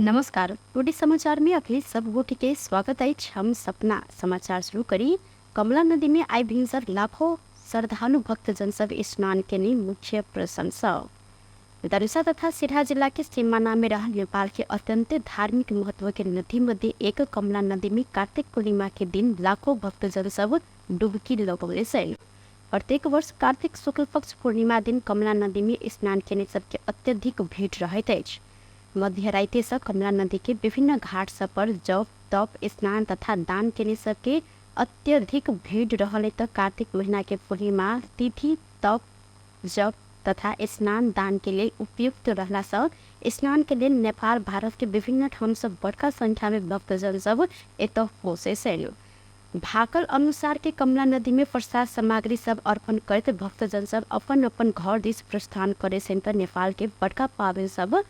नमस्कार, टुडे समाचार में अपने सब गोटे के स्वागत अछि। हम सपना समाचार शुरू करी। कमला नदी में आइ भिनसर लाखों श्रद्धालु भक्तजन सब स्नान केने मुख्य प्रशंसा। धनुषा तथा सिरहा जिला के सीमाना में रहल नेपाल के अत्यंत धार्मिक महत्व के नदी मध्ये एक कमला नदी में कार्तिक पूर्णिमा के दिन लाखों भक्तजन सब डुबकी लगौने छन्। प्रत्येक वर्ष कार्तिक शुक्ल पक्ष पूर्णिमा दिन कमला नदी में स्नान केने सबके अत्यधिक भीड़ रहैत अछि। मध्यराति सँ कमला नदी के विभिन्न घाट सब पर जप तप स्नान तथा दान केने सबके अत्यधिक भीड़ रहल त कार्तिक महीना के पूर्णिमा तिथि तप जप तथा स्नान दान के लेल उपयुक्त रहला सँ स्नान के लेल नेपाल भारत के विभिन्न ठाम सँ बड़का संख्या में भक्तजन सब एतऽ पहुँचै छनि। भाकल अनुसार के कमला नदी में प्रसाद सामग्री सब अर्पण करैत भक्तजन सब अपन अपन घर दिस प्रस्थान करै छनि त नेपाल के बड़का पाबनि सब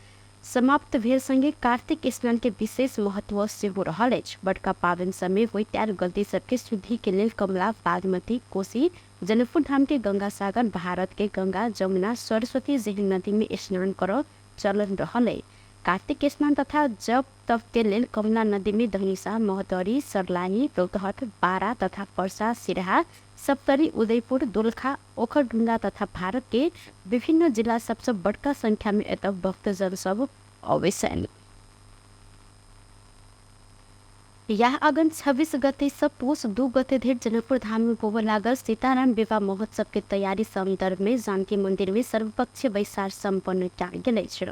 समाप्त भेल संगे कार्तिक स्नान के विशेष महत्व सेहो रहल अछि। बड़का पाबनि सबमे होइत आयल गलती सबके शुद्धि के लेल कमला, बागमती, कोशी, जनकपुर धाम के गंगा सागर, भारत के गंगा, जमुना, सरस्वती जेहन नदी में स्नान करऽ चलन रहल अछि। कार्तिक स्नान तथा जप तप के लेल कमला नदी में धनुषा, महोत्तरी, सर्लाही, रौतहट, बारा तथा पर्सा, सिरहा, सप्तरी, उदयपुर, दोलखा, ओखलढुंगा तथा भारत के विभिन्न जिला सबसँ बड़का संख्या में एतऽ भक्तजन सब अबै छनि। यह अगन 26 गते से पुष 2 गते धरि जनकपुर धाम में होबय लागल सीताराम विवाह महोत्सव के तैयारी संदर्भ में जानकी मंदिर में सर्वपक्षीय बैसार संपन्न कयल गेल अछि।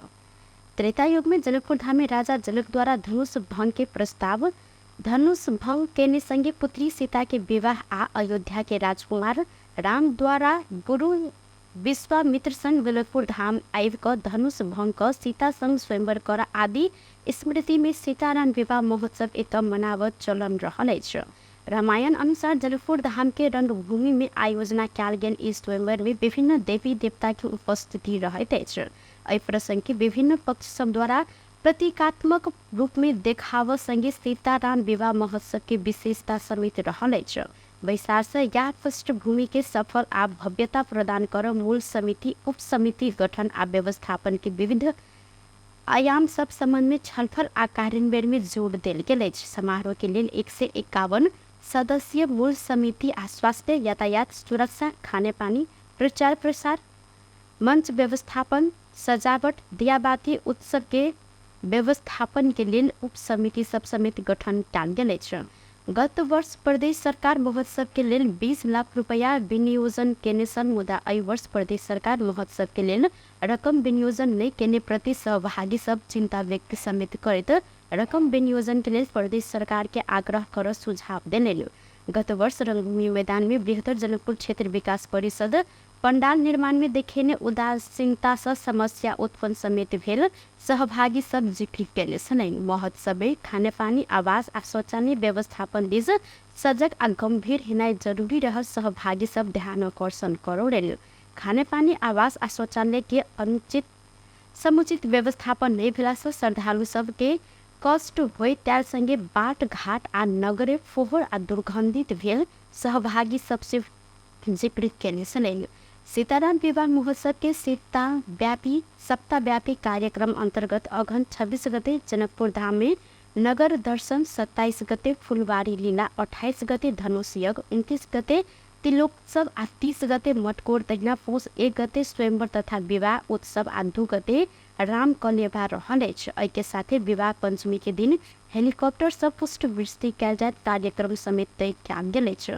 त्रेता युग में जनकपुर धाम में राजा जनक द्वारा धनुष भंग के प्रस्ताव धनुष भंग केने संगे पुत्री सीता के विवाह आ अयोध्या के राजकुमार राम द्वारा गुरु विश्वामित्र संग जनकपुर धाम आबि कऽ धनुष भंग कऽ सीता संग स्वयंवर कर आदि स्मृति में सीताराम विवाह महोत्सव एतय मनावत चलन रहल अछि। रामायण अनुसार जनकपुर धाम के रंगभूमि में आयोजना कयल गेल ई स्वयंवर में विभिन्न देवी देवता के उपस्थिति रहैत अछि। एहि प्रसंग के विभिन्न पक्ष सब द्वारा प्रतीकात्मक रूप में देखाव संगे सीताराम विवाह महोत्सव के विशेषता समेत रहल अछि। बैसार सँ याह पृष्ठभूमि के सफल आ भव्यता प्रदान कर मूल समिति, उप समिति गठन आ व्यवस्थापन के विविध आयाम सब संबंध में छलफल आ कार्यान्वयन में जोड़ देल गेल अछि। समारोह के लेल 151 सदस्यीय मूल समिति आ स्वास्थ्य, यातायात, सुरक्षा, खानेपानी, प्रचार प्रसार, मंच व्यवस्थापन, सजावट, दियाबाती उत्सव के व्यवस्थापन के लेल उप समिति सब समेत गठन कयल गेल अछि। गत वर्ष प्रदेश सरकार महोत्सव के लेल 20 लाख रुपया विनियोजन केने छल, मुदा एहि वर्ष प्रदेश सरकार महोत्सव के लेल रकम विनियोजन नहि केने प्रति सहभागी सब चिंता व्यक्त समेत करैत रकम विनियोजन के लेल प्रदेश सरकार के आग्रह कर सुझाव देलनि। गत वर्ष रंगभूमि मैदान में बृहत्तर जनकपुर क्षेत्र विकास परिषद पंडाल निर्माण में देखेने उदासीनता सँ समस्या उत्पन्न समेत भेल सहभागी सब जिक्र केने छलनि। महोत्सव में खानेपानी, आवास आ शौचालय व्यवस्थापन दिस सजग आ गंभीर हेनाइ जरूरी रहल सहभागी सब ध्यानाकर्षण करौलनि। खानेपानी, आवास आ शौचालय के अनुचित समुचित व्यवस्थापन नहि भेला सँ श्रद्धालु सब के कष्ट होइत त्याल संगे बाट घाट आ नगरे फोहोर आ दुर्गंधित भेल सहभागी सबसे जिक्र केने छलनि। सीताराम विवाह महोत्सव के सप्ताहव्यापी कार्यक्रम अंतर्गत अगहन 26 गते जनकपुर धाम में नगर दर्शन, 27 गते फुलवारी लीला, 28 गते धनुष यज्ञ, 29 गते तिलोत्सव आ 30 गते मटकोर, तहिना पौष 1 गते स्वयंवर तथा विवाह उत्सव आ 2 गते राम कलेवा रहल अछि। एहि के साथे विवाह पंचमी के दिन हेलीकॉप्टर सँ पुष्पवृष्टि कयल जायत कार्यक्रम समेत तय कयल गेल अछि।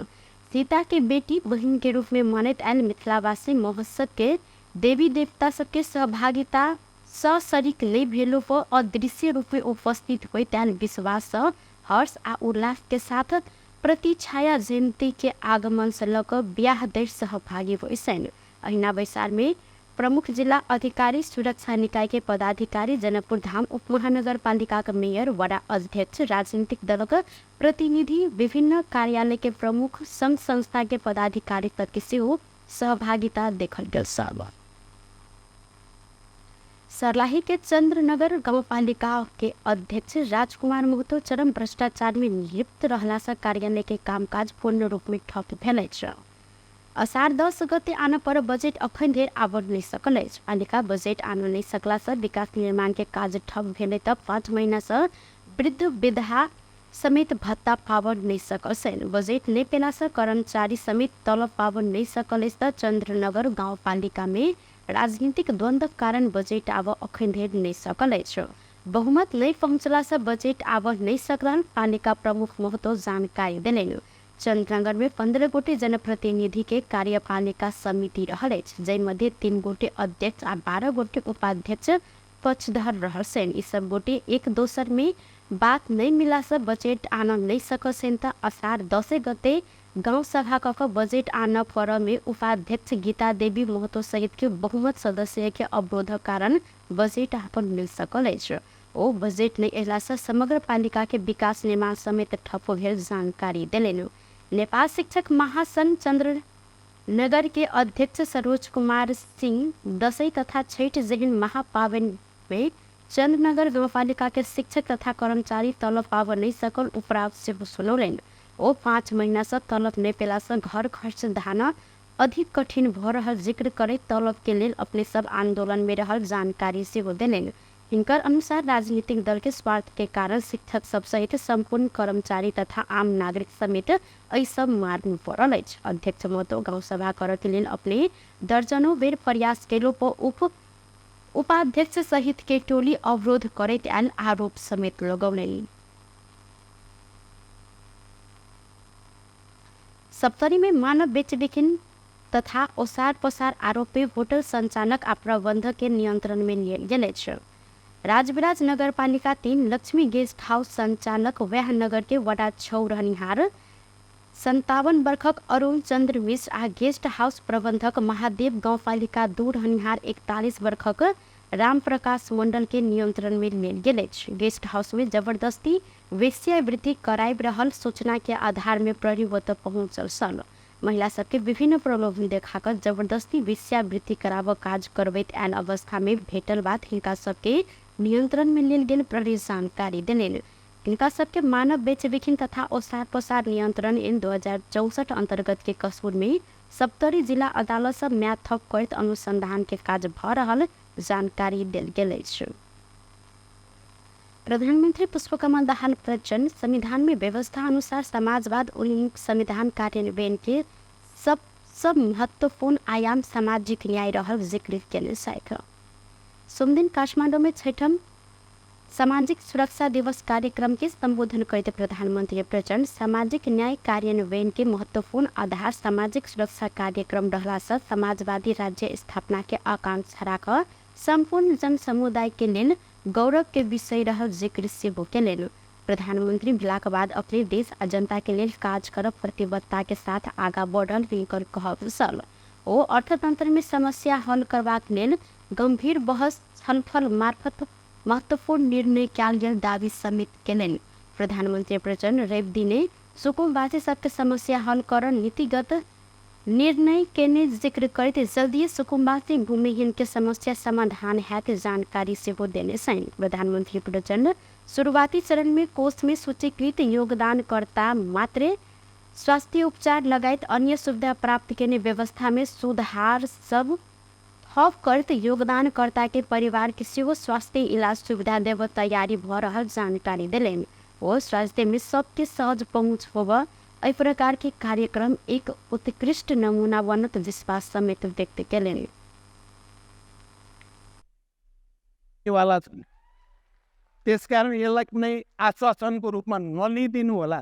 सीता के बेटी बहिन के रूप में मानैत आयल मिथिलावासी महोत्सव के देवी देवता सबके सहभागिता सशरीक नहि भेलो पर अदृश्य रूप में उपस्थित होइत आयल विश्वास सँ हर्ष आ उल्लास के साथ प्रतिछाया जयंती के आगमन सँ लऽ कऽ ब्याह धरि सहभागी होइत छनि। अहिना बैसार में प्रमुख जिला अधिकारी, सुरक्षा निकाय के पदाधिकारी, जनकपुर धाम उपमहानगरपालिकाक मेयर, वडा अध्यक्ष, राजनीतिक दलक प्रतिनिधि, विभिन्न कार्यालय के प्रमुख, संघ संस्था के पदाधिकारी तक के सेहो सहभागिता देखल गेल छल। सर्लाही के चंद्रनगर गाउँपालिका के अध्यक्ष राजकुमार महतो चरम भ्रष्टाचार में लिप्त रहला सँ कार्यालय के कामकाज पूर्ण रूप में ठप भेल अछि। असार 10 गते आन पर बजेट अखन धरि आबऽ नहि सकल अछि। पालिका बजेट आन नहि सकला से विकास निर्माण के काज ठप भेलै तऽ 5 महीना से वृद्ध विधा समेत भत्ता पाबऽ नहि सकल छनि। बजेट नहि पेला से कर्मचारी समेत तलब पाबऽ नहि सकल अछि तऽ चंद्रनगर गाउँपालिका में राजनीतिक द्वंद्वक कारण बजेट आबऽ अखन धरि नहि सकल अछि। बहुमत नहि पहुँचला से बजेट आबऽ नहि सकल पालिका प्रमुख महतो जानकारी देलनि। चंद्रनगर में 15 गोटे जनप्रतिनिधि के कार्यपालिका समिति रहल अछि, जाहि मध्ये 3 गोटे अध्यक्ष आ 12 गोटे उपाध्यक्ष पक्षधर रहल छनि। ई सब गोटे एक दोसर में बात नहीं मिला से बजेट आन नहीं सकल छनि तऽ असार 10 गते गाँव सभा क के बजेट आन पर में उपाध्यक्ष गीता देवी महतो सहित के बहुमत सदस्य के अवरोधक कारण बजेट आपन मिल सकल अछि। ओ बजेट नहीं अयला से समग्र पालिका के विकास निर्माण समेत ठप भेल जानकारी देलनि। नेपाल शिक्षक महासंघ चंद्रनगर के अध्यक्ष सरोज कुमार सिंह दसैँ तथा छठ जेहन महापावनि में चंद्रनगर गाउँपालिका के शिक्षक तथा कर्मचारी तलब पाबऽ नहीं सकल उपराग सेहो सुनौलनि। ओ 5 महीना से तलब नहीं पेला से घर खर्च धान अधिक कठिन भऽ रहल जिक्र करैत तलब के लेल अपने सब आंदोलन में रहल जानकारी सेहो देलनि। हिनकर अनुसार राजनीतिक दल के स्वार्थ के कारण शिक्षक सब सहित सम्पूर्ण कर्मचारी तथा आम नागरिक समेत एहि सब मार्नु पड़ल अछि। अध्यक्ष महतो गाँव सभा करऽ के लेल अपने दर्जनों बेर प्रयास केलो पर उपाध्यक्ष सहित के टोली अवरोध करैत आयल आरोप समेत लगौलनि। सप्तरी में मानव बेचबिखन तथा ओसार पसार आरोप में होटल संचालक आ प्रबंधक के नियंत्रण में लियल गेल अछि। राजविराज नगरपालिका 3 लक्ष्मी गेस्ट हाउस संचालक वैह नगर के वडा 6 रहनिहार 57 वर्षक अरुण चंद्र मिश्र आ गेस्ट हाउस प्रबंधक महादेव गाउँपालिका 2 रहनिहार 41 वर्षक रामप्रकाश मंडल के नियंत्रण में लेल गेल अछि। गेस्ट हाउस में जबरदस्ती वेश्यावृत्ति कराबि रहल सूचना के आधार में प्रहरी ओतऽ पहुँचल छल। महिला सबके विभिन्न प्रलोभन देखा कर जबरदस्ती वेश्यावृत्ति कराबऽ काज करबैत आयल अवस्था में भेटल बात हिनका सबके नियंत्रण में लेल गेल प्रहरी जानकारी देलनि। हिनका सबके मानव बेचबिखन तथा ओसार पसार नियंत्रण ऐन 2064 अंतर्गत के कसूर में सप्तरी जिला अदालत से म्याद थप करैत अनुसंधान के काज भऽ रहल जानकारी देल गेल अछि। प्रधानमन्त्री पुष्पकमल दाहाल प्रचण्ड संविधान में व्यवस्था अनुसार समाजवाद उन्मुख संविधान कार्यान्वयन के सब महत्वपूर्ण आयाम सामाजिक न्याय रहल जिक्र केने छथि। सोमदिन काठमाडौँ में 6ठम सामाजिक सुरक्षा दिवस कार्यक्रम के संबोधन करैत प्रधानमन्त्री प्रचण्ड सामाजिक न्याय कार्यान्वयन के महत्वपूर्ण आधार सामाजिक सुरक्षा कार्यक्रम रहला से समाजवादी राज्य स्थापना के आकांक्षा राख सम्पूर्ण जनसमुदाय के लेल गौरव के विषय रहल जिक्र सेहो केलनि। प्रधानमन्त्री भेलाक बाद अपने देश आ जनता के लेल काज करब प्रतिबद्धता के साथ आगा बढ़ल हिनकर कहब छल। ओ अर्थतंत्र में समस्या हल करबाक लेल गंभीर बहस छलफल मार्फत महत्वपूर्ण निर्णय कयल गेल दावी समेत केलनि। प्रधानमन्त्री प्रचण्ड रवि दिने सुकुम्बासी सबके समस्या हल कर नीतिगत निर्णय केने जिक्र करैत जल्दीए सुकुम्बासी भूमिहीन के समस्या समाधान हैत जानकारी सेहो देने छनि। प्रधानमन्त्री प्रचण्ड शुरुआती चरण में कोष में सूचीकृत योगदानकर्ता मात्रे स्वास्थ्य उपचार लगायत अन्य सुविधा प्राप्त केने व्यवस्था में सुधार सब थप करैत योगदानकर्ता के परिवार के सेहो स्वास्थ्य इलाज सुविधा देब तैयारी भऽ रहल जानकारी देलनि। ओ स्वास्थ्य में सबके सहज पहुँच होब एहि प्रकार के कार्यक्रम एक उत्कृष्ट नमूना बनत विश्वास समेत व्यक्त केलनि। वाला छन्, त्यसकारण यसलाई कुनै आश्वासनको रूपमा नलिदिनु होला।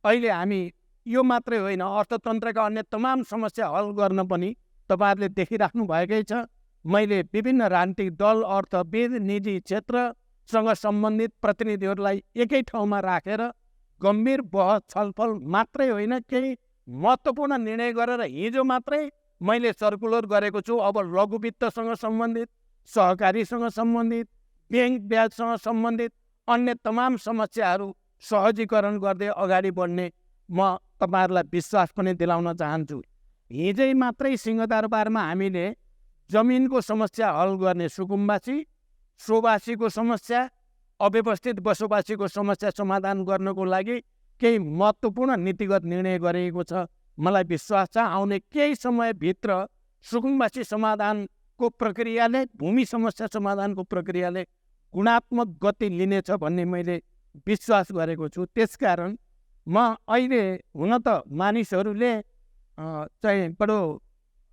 अहिले हामी यो मात्रै होइन, अर्थतन्त्रका अन्य तमाम समस्या हल गर्न पनि तपाईहरुले देखिराख्नु भएकै छ। मैले विभिन्न राजनीतिक दल, अर्थविद, निजी क्षेत्रसँग सम्बन्धित प्रतिनिधिहरूलाई एकै ठाउँमा राखेर गम्भीर बहस छलफल मात्रै होइन, केही महत्त्वपूर्ण निर्णय गरेर हिजो मात्रै मैले सर्कुलर गरेको छु। अब लघुवित्तसँग सम्बन्धित, सहकारीसँग सम्बन्धित, ब्याङ्क ब्याजसँग सम्बन्धित अन्य तमाम समस्याहरू सहजीकरण गर्दै अगाडि बढ्ने म तपाईहरुलाई विश्वास पनि दिलाउन चाहन्छु। हिजै मात्रै सिंहदरबारमा हामीले जमिनको समस्या हल गर्ने, सुकुम्बासी सोबासीको समस्या, अव्यवस्थित बसोबासीको समस्या समाधान गर्नको लागि केही महत्त्वपूर्ण नीतिगत निर्णय गरिएको छ। मलाई विश्वास छ आउने केही समयभित्र सुकुम्बासी समाधानको प्रक्रियाले, भूमि समस्या समाधानको प्रक्रियाले गुणात्मक गति लिनेछ भन्ने मैले विश्वास गरेको छु। त्यसकारण म अहिले हुन त मानिसहरूले चाहिँ बडो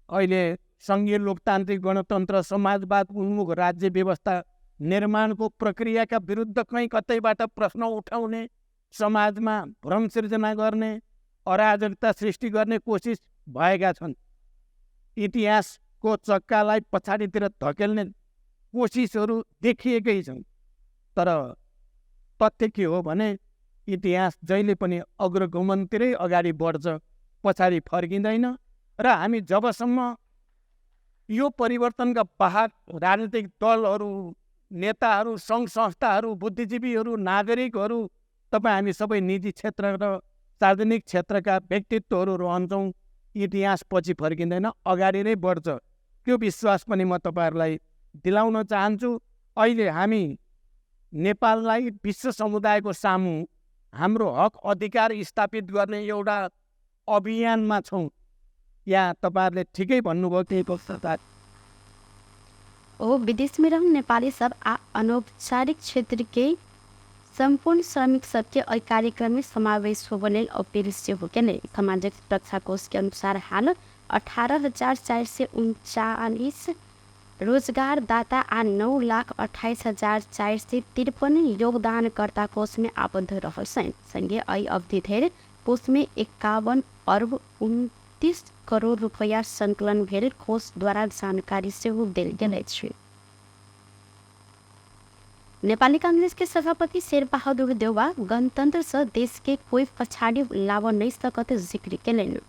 अहिले सङ्घीय लोकतान्त्रिक गणतन्त्र समाजवाद उन्मुख राज्य व्यवस्था निर्माणको प्रक्रियाका विरुद्ध कहीँ कतैबाट प्रश्न उठाउने, समाजमा भ्रम सिर्जना गर्ने, अराजकता सृष्टि गर्ने कोसिस भएका छन्। इतिहासको चक्कालाई पछाडितिर धकेल्ने कोसिसहरू देखिएकै छन्। तर तथ्य के हो भने इतिहास जहिले पनि अग्रगमनतिरै अगाडि बढ्छ, पछाडि फर्किँदैन। र हामी जबसम्म यो परिवर्तनका वाहक राजनीतिक दलहरू, नेताहरू, सङ्घ संस्थाहरू, बुद्धिजीवीहरू, नागरिकहरू, तपाईँ हामी सबै निजी क्षेत्र र सार्वजनिक क्षेत्रका व्यक्तित्वहरू रहन्छौँ, इतिहास पछि फर्किँदैन, अगाडि नै बढ्छ। त्यो विश्वास पनि म तपाईँहरूलाई दिलाउन चाहन्छु। अहिले हामी नेपाललाई विश्व समुदायको सामु हाम्रो हक अधिकार स्थापित गर्ने एउटा अभियानमा छौँ। यहाँ तपाईँहरूले ठिकै भन्नुभयो कि ओ विदेश में रहल नेपाली सब आ अनौपचारिक क्षेत्र के सम्पूर्ण श्रमिक सबके एहि कार्यक्रम में समावेश होबय लेल अपील सेहो केलनि। सामाजिक सुरक्षा कोष के अनुसार हाल 18,439 रोजगारदाता आ 9,28,453 योगदानकर्ता कोष में आबद्ध रहल छनि। संगे एहि अवधि धरि कोष में 51 अरब 29 करोड़ रुपया संकलन भेल कोष द्वारा जानकारी सेहो देल गेल अछि। नेपाली कांग्रेस के सभापति शेरबहादुर देउवा गणतंत्र से देश के कोई पछाड़ी लाव नहीं सकत जिक्र केलनि।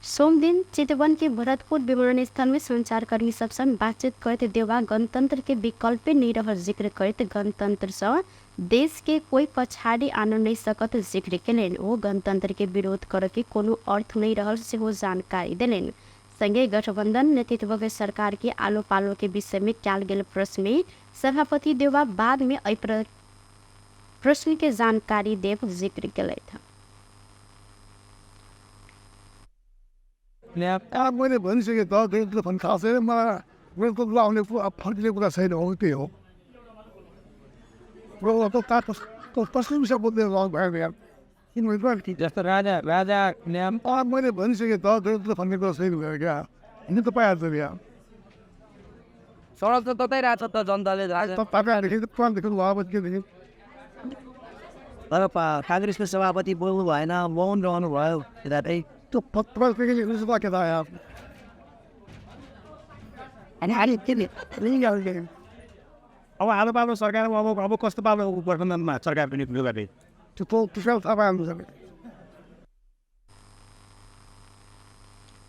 सोमदिन चितवन के भरतपुर विमानस्थल में संचारकर्मी सब संग बातचीत करते देउवा गणतंत्र के विकल्पे नहीं रहल जिक्र करते गणतंत्र से देश के कोई पछाड़ी आन नहीं सकत जिक्र केलनि। ओ गणतंत्र के विरोध करे के कोनो अर्थ नहीं रहल सेहो जानकारी देलनि। संगे गठबंधन नेतृत्व के सरकार के आलो पालो के विषय में कयल गेल प्रश्न में सभापति देउवा बाद में एहि प्रश्न के जानकारी देव जिक्र केलथि। मैले भनिसकेँ त गणतन्त्र भन्ने थाहा छैन मलाई, गणतन्त्र आउने फर्किने कुरा छैन हो, त्यही हो। कसको विषय बोल्दै भएन यार, जस्तो राजा राजा मैले भनिसकेँ त गणतन्त्र भन्ने कुरा छैन भयो क्या, हिँड्नु त पाइहाल्छ नि यार। सडक त ततै रहेछ त जनताले तर काङ्ग्रेसको सभापति बोल्नु भएन, मौन रहनु भयो। त्यो अब आलो पालो सरकार अब अब कस्तो पालो गठबन्धनमा सरकार पनि गर्ने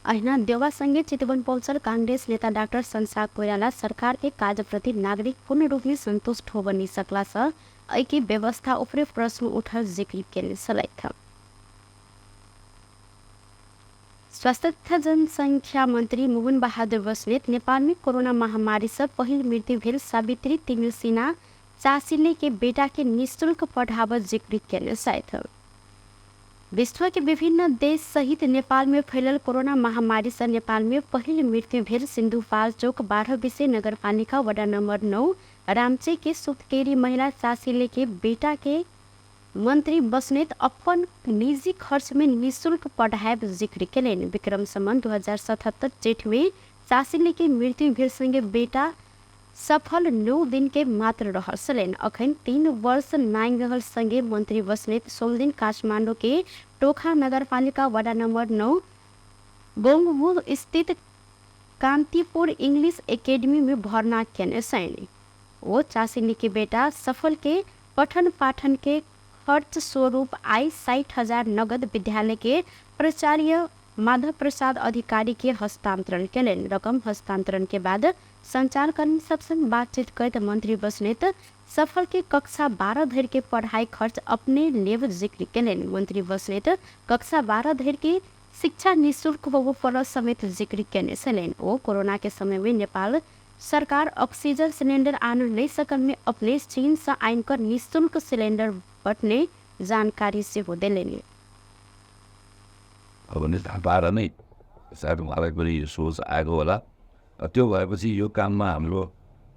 अहिना देउवासँगै चितवन पहुँचल कांग्रेस नेता डाक्टर संसार कोइराला सरकार के कार्यप्रति नागरिक पूर्ण रूप में संतुष्ट हो बनी सकला स एहि व्यवस्था ऊपरे प्रश्न उठल जिक्र केने छलथि। स्वास्थ्य तथा जनसंख्या मंत्री मोहन बहादुर बस्नेत नेपाल में कोरोना महामारी से पहिल मृत्यु भेल सावित्री तिमिल्सिना चासिले के बेटा के निःशुल्क पढ़ाव जिक्र केने छथि। विश्व के विभिन्न देश सहित नेपाल में फैलल कोरोना महामारी से नेपाल में पहिल मृत्यु भेल सिन्धुपाल्चोक 12 विषय नगरपालिका वडा नंबर 9 रामचे के सुतकेरी महिला चासिले के बेटा के मंत्री बस्नेत अपन निजी खर्च में निःशुल्क पढ़ाएब जिक्र केलनि। विक्रम सम्बन्ध 2077 जेठ में चासिले के मृत्यु भेल संगे बेटा सफल 9 दिन के मात्र रहल छलनि। अखन 3 वर्ष नांगि रहल संगे मंत्री बस्नेत सोमदिन काठमाडौँ के टोखा नगरपालिका वडा नंबर 9 गोंगबुल स्थित कांतिपुर इंग्लिश एकेडमी में भर्ना केने छलनि। ओ चासिनी के बेटा सफल के पठन पाठन के खर्च स्वरूप आइ 60,000 नगद विद्यालय के प्राचार्य माधव प्रसाद अधिकारी के हस्तांतरण केलनि। रकम हस्तांतरण के बाद संचारकर्मी सबसे बातचीत करते मंत्री बस्नेत सफल के कक्षा 12 धरि के पढ़ाई खर्च अपने लेव जिक्र केलनि। मंत्री बस्नेत कक्षा 12 धरि के शिक्षा निःशुल्क होबो पड़ल समेत जिक्र केने छलनि। ओ कोरोना के समय में नेपाल सरकार ऑक्सीजन सिलेंडर आन नहीं सकल में अपने चीन से आन कर निःशुल्क सिलेंडर बटने जानकारी सेहो देलनि। भन्ने थाहा पाएर नै सायद उहाँलाई पनि यो सोच आएको होला। त्यो भएपछि यो काममा हाम्रो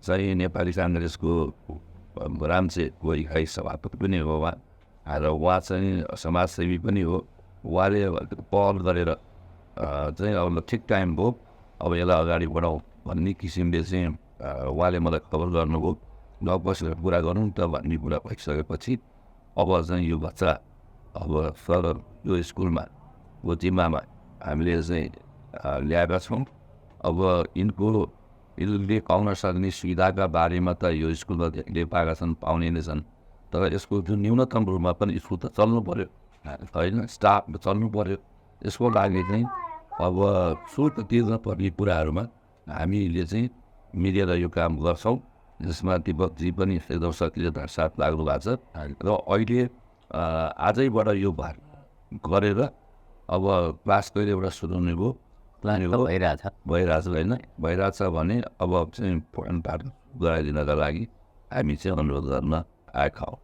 चाहिँ नेपाली काङ्ग्रेसको रामचेको इकाइ सभापति पनि हो उहाँ, र उहाँ चाहिँ समाजसेवी पनि हो। उहाँले पहल गरेर चाहिँ अब ठिक टाइम भयो, अब यसलाई अगाडि बढाउँ भन्ने किसिमले चाहिँ उहाँले मलाई खबर गर्नुभयो, ल बसेर कुरा गरौँ त भन्ने कुरा भइसकेपछि अब चाहिँ यो बच्चा अब सर यो स्कुलमा को जिम्मामा हामीले चाहिँ ल्याएका छौँ। अब यिनको यिनले पाउन सक्ने सुविधाका बारेमा त यो स्कुलमा धेरैले पाएका छन्, पाउने नै छन्, तर यसको जुन न्यूनतम रूपमा पनि स्कुल त चल्नु पऱ्यो होइन, स्टाफ चल्नु पऱ्यो। यसको लागि चाहिँ अब शुल्क तिर्न पर्ने कुराहरूमा हामीले चाहिँ मिलेर यो काम गर्छौँ, जसमा दिपकजी पनि एकदम सक्रियता साथ लाग्नु भएको छ। र अहिले आजैबाट यो भार गरेर अब क्लास कहिलेबाट सुरु हुने भयो, भइरहेछ भइरहेछ होइन, भइरहेछ भने अब चाहिँ पठन पाठन गराइदिनका लागि हामी चाहिँ अनुरोध गर्न आएका हौँ।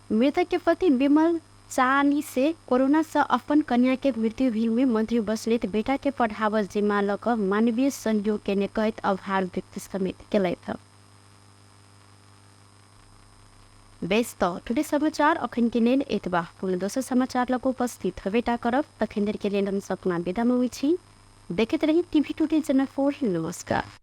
मृतक के पति विमल चानी से कोरोना से अपन कन्या के मृत्यु भीड़ में मंत्री बस्नेत बेटा के पढ़ावल जिम्मा लक मानवीय सहयोग के कहत आभार व्यक्त समेत केलथि। बेस त टुडे समाचार अखन के लेल एतबा। पुनः दोसर समाचार लग उपस्थित होबेटा करब, तखन देर के लेल हम सपना विदा मांगै छी। देखैत रही टीवी टुडे जनकपुर। नमस्कार।